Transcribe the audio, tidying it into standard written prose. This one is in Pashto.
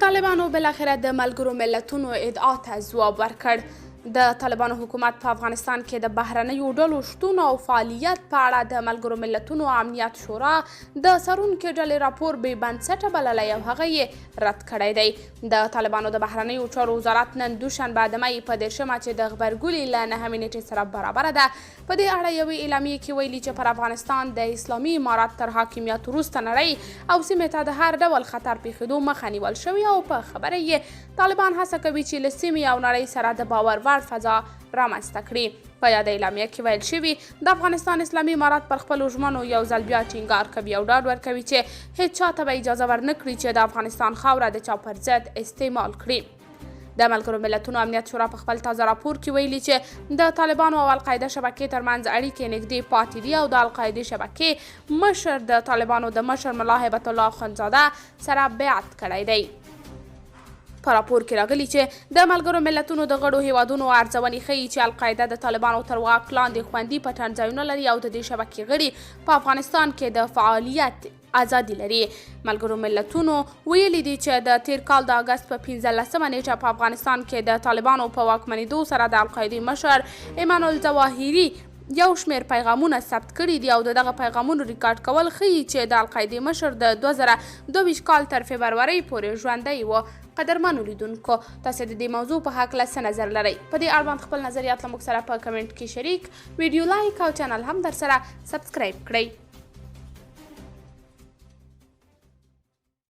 طالبانو بالاخره د ملګرو ملتونو ادعا ته ځواب ورکړ. د طالبانو حکومت په افغانستان کې د بهرنیو ډلو شتون او فعالیت په اړه د ملګرو ملتونو امنیت شورا د څارونکې ډلې راپور بې بنسټه بللی او هغه یې رد کړی دی. د طالبانو د بهرنیو چارو وزارت نن دوشنبه د مې په 30مه چې د غبرګولي له 9مې نېټې سره برابره ده، په دې اړه یوې اعلامیې کې ویلي چې پر افغانستان د اسلامي امارت تر حاکمیت وروسته نړۍ او سیمې ته د هر ډول خطر پېښېدو مخه نیول شوې او په خبره یې طالبان هڅه کوي چې له سیمې او نړۍ سره د باور وړ فضا رامنځته کړي. په یاده اعلامیه کې ویل شوي، د افغانستان اسلامي امارت پر خپلو ژمنو یو ځل بیا ټینګار کوي او ډاډ ورکوي چې هیڅ چا ته به اجازه ورنه کړي چې د افغانستان خاوره د چا پر ضد استعمال کړي. د ملګرو ملتونو امنیت شورا په خپل تازه راپور کې ویلي چې د طالبانو او القاعده شبکې ترمنځ اړیکې نږدې پاتې دي او د القاعدې شبکې مشر د طالبانو د مشر ملا هبت الله اخندزاده سره بیعت کړی دی. په راپور کې راغلي چې د ملګرو ملتونو د غړو هیوادونو ارزونې ښيي چې القاعده د طالبانو تر واک لاندې خوندي پټنځایونه لري او د دې شبکې غړي په افغانستان کې د فعالیت ازادي لري. ملګرو ملتونو ویلي دي چې د تیر کال د اګست په 15 نیټه په افغانستان کې د طالبانو په واکمنېدو سره د القاعدې مشر ایمن الظواهري یو شمېر پیغامونه ثبت کړي دي او د دغه پیغامونو ریکارډ کول ښيي چې د القاعدې مشر د 2022 کال تر فبرورۍ پورې ژوندی و. قدرمنو لیدونکو، تاسو د دې موضوع په هکله څه نظر لرئ؟ په دې اړوند خپل نظریات له موږ سره په کمنټ کې شریک، ویډیو لایک او چینل هم در سره سبسکرایب کړئ.